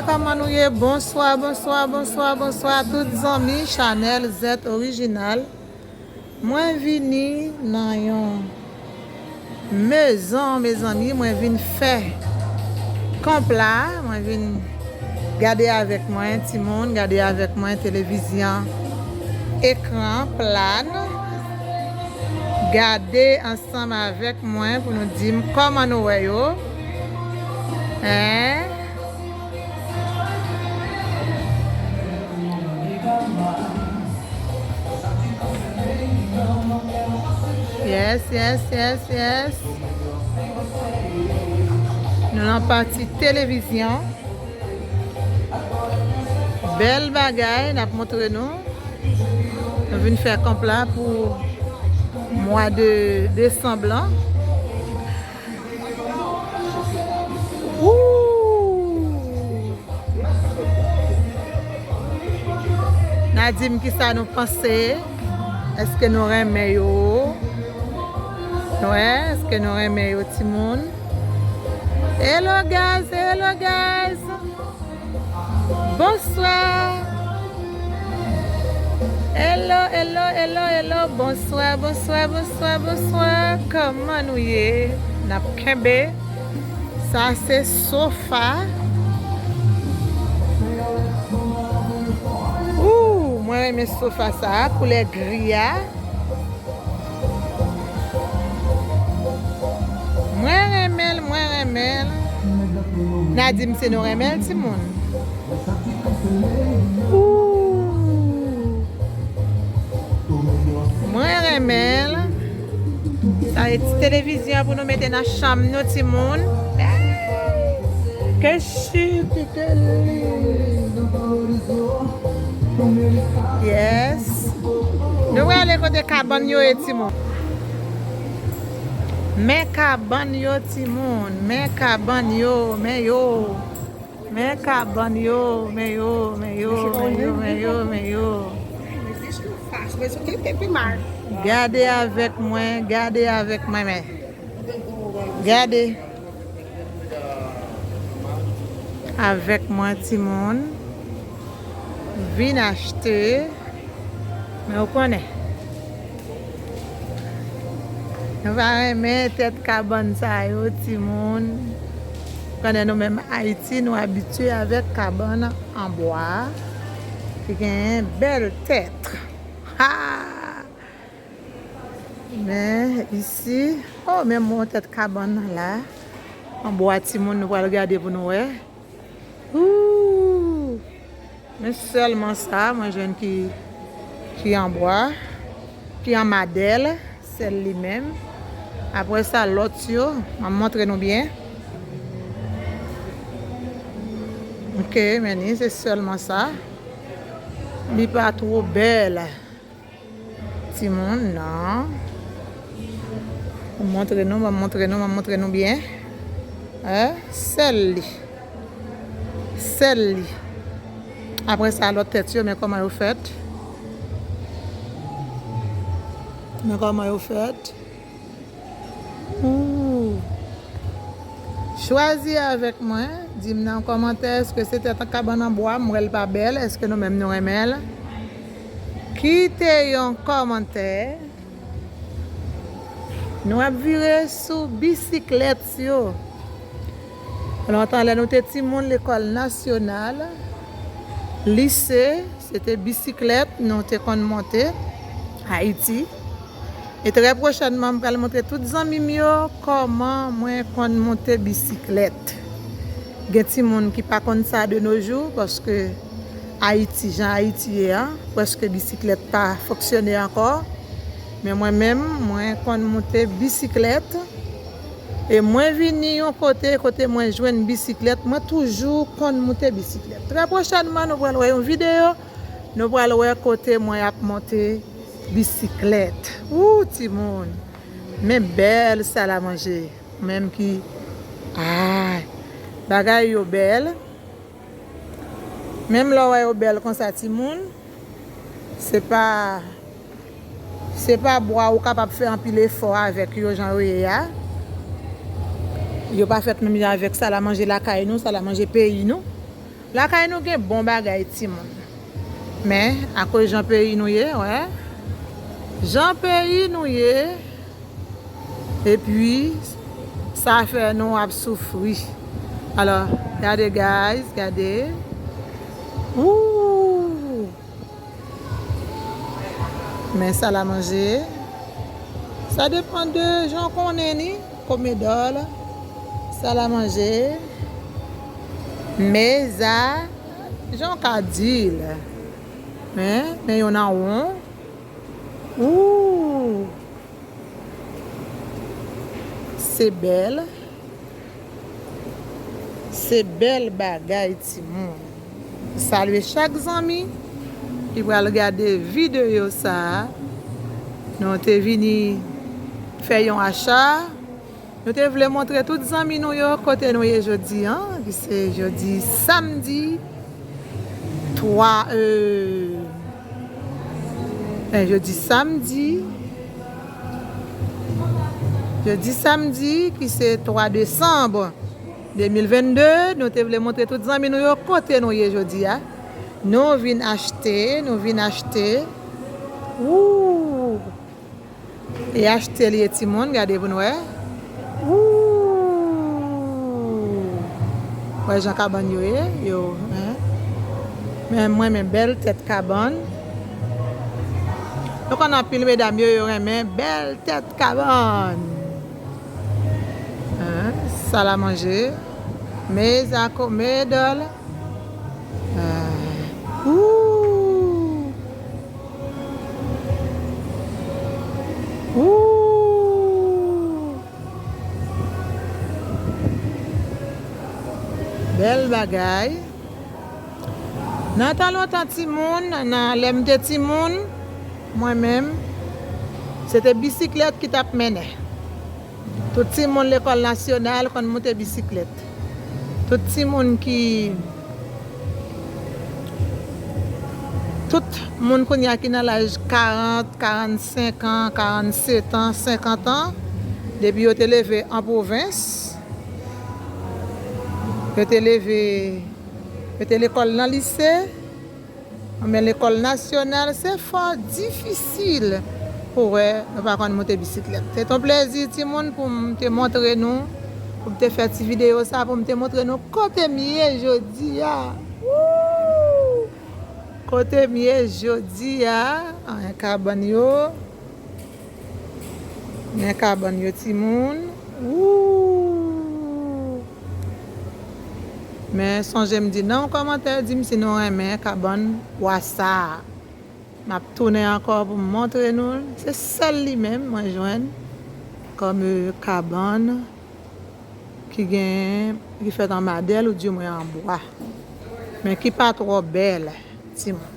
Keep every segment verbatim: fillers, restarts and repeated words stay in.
Kòman nou ye? Bonswa, bonswa, bonswa, bonswa tout zanmi chanèl Z Orijinal. Mwen vini nan yon mezon, mezanmi, mwen vin fè konpla, mwen vin gade avèk mwen, timoun, gade avèk mwen, televizyon, ekran, plan. Gade ansanm avèk mwen pou nou di m kòman nou wè yo. Hein? Yes, yes, yes, yes. Nou nan pati televizyon. Bèl bagay n ap montre nou. Nou vin fè konpla pou mwa de desanm lan. Woo! N a di m kisa nou panse. Èske nou renmen yo? Wè, èske nou renmen yo, timoun? Hello, guys! Hello, guys! Bonswa! Hello, hello, hello, hello! Bonswa, bonswa, bonswa, bonswa! Kòman nou ye? N ap kenbe. Sa se sofa. Ooh, mwen renmen sofa sa, koulè gri a. Mwen renmen l, mwen renmen l. N a di m si nou renmen l, timoun. Ooh. Mwen renmen l. Sa e ti televizyon pou nou mete nan chanm nou, timoun. Hey! Ke chipiteli. Yes. Nou prale kote kabann yo ye, timoun. Men kabann yo, timoun. Men kabann yo, men yo. Men kabann yo, men yo, men yo, men yo, men yo, men yo. Gade avèk mwen, gade avèk mwen, men. Gade. Avèk mwen, timoun. Vin achte. Men ou konnen. Nou pa renmen tèt kabann sa yo, timoun. Konnen nou menm Ayiti, nou abitye avèk kabann an bwa ki genyen bèl tèt. Ha! Men isi, oh, men mwen tèt kabann nan la. An bwa, timoun, nou pral gade pou nou wè. Ooh! Men sèlman sa, mwen jwenn ki, ki an bwa, ki an madèl, sèl li menm. Apre sa, lòt yo, m ap montre nou byen. Ok, men ni, se sèlman sa. Li pa twò bèl. Timoun, non. Mwen montre nou, mwen montre nou, mwen montre nou byen. Hein? Sèl li. Sèl li. Apre sa, lòt tèt yo, men kòman yo fèt. Men kòman yo fèt. Ooh. Chwazi avèk mwen, di m nan kòmantè, èske se tèt an kabann an bwa, m wè l pa bèl, èske nou menm nou renmen l? Kite yon kòmantè. Nou ap vire sou bisiklèt yo. Lontan, lè nou te timoun, lekòl nasyonal, lise, se te bisiklèt nou te konn monte Ayiti. E trè pwochènman, m pral montre tout zanmi m yo kòman mwen konn monte bisiklèt. Gen timoun ki pa konn sa de nos jours, paske Ayiti, jan Ayiti ye a, prèske bisiklèt pa fonksyone ankò. Men mwen menm, mwen konn monte bisiklèt. E mwen vini yon kote, kote mwen jwenn bisiklèt, mwen toujou konn monte bisiklèt. Trè pwochènman, nou pral wè yon videyo, nou pral wè kote mwen ap monte bisiklèt. Wou, timoun! Men bèl salamanje. Menm ki, ay, bagay yo bèl. Menm lè w wè yo bèl konsa, timoun, se pa, se pa bwa ou kapab fè anpil efò avèk yo jan yo ye a. Yo pa fèt menm jan avèk salamanje lakay nou, salamanje peyi nou. Lakay nou gen bon bagay, timoun. Men, akoz jan peyi nou ye, wè. Jan peyi nou ye, epi sa fè nou ap soufri. Alò, gade, guys, gade. Woo! Men sal a manje. Sa depann de jan w konnen li, komedòl, sal a manje, meza, jan w ka di l. Men, men youn an won. Ooh! Se bèl. Se bèl bagay, timoun. Salye chak zanmi ki pral gade videyo sa a. Nou te vini fè yon acha. Nou te vle montre tout zanmi nou yo kote nou ye jodi a, ki se jodi samdi twa, euh, eh, jodi samdi, jodi samdi, ki se twa desanm de mil vennde, nou te vle montre tout zanmi nou yo kote nou ye jodi a. Nou vin achte, nou vin achte. Woo! E achte li ye, timoun, gade pou n wè. Woo! Wè jan kabann yo ye, yo, en. Men mwen renmen bèl tèt kabann. Nou konn anpil medam yo, yo renmen bèl tèt kabann. En, sal a manje. Meza, komedòl. Ah. Ooh. Ooh. Bèl bagay. Nan tan lontan, timoun, nan lè m te timoun, mwen menm, se te bisiklèt ki t ap mennen. Tout timoun lekòl nasyonal konn moute bisiklèt. Tout timoun ki, tout moun kounye a ki nan laj karant, karannsenk an, karannset an, senkant an, depi yo te leve an pwovens, yo te leve, yo te lekòl nan lise, men lekòl nasyonal, se fò difisil pou wè nou pa konn moute bisiklèt. Se t on plezi, timoun, pou m te montre nou, pou m te fè ti videyo sa, pou m te montre nou kote m ye jodi a. Woo! Kote m ye jodi a, anyen kabann yo. Men kabann yo, timoun. Woo! Men sonje m di nan yon kòmantè, di m si nou renmen kabann bwa sa a. M ap tounen ankò pou m montre nou l. Se sèl li menm mwen jwenn kòm, euh, kabann ki gen, ki fèt an madèl oudimwen an bwa. Men ki pa twò bèl, timoun.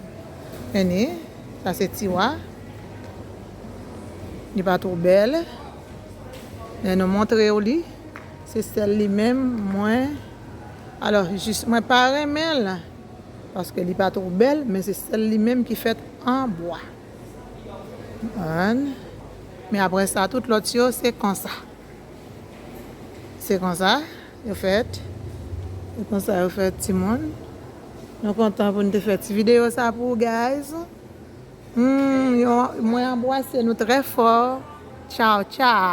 Men ni, sa se tiwa. Li pa twò bèl. Men nou montre w li. Se sèl li menm, mwen. Alò, jis, mwen pa renmen l. Paske li pa twò bèl, men se sèl li menm ki fèt an bwa. Konprann? Men apre sa, tout lòt yo, se konsa. Se konsa yo fèt. Se konsa yo fèt, timoun. Nou kontan pou n te fè ti videyo sa pou ou, guys. Hmm, yo, mwen anbrase nou trè fò. Tchaw, tchaw.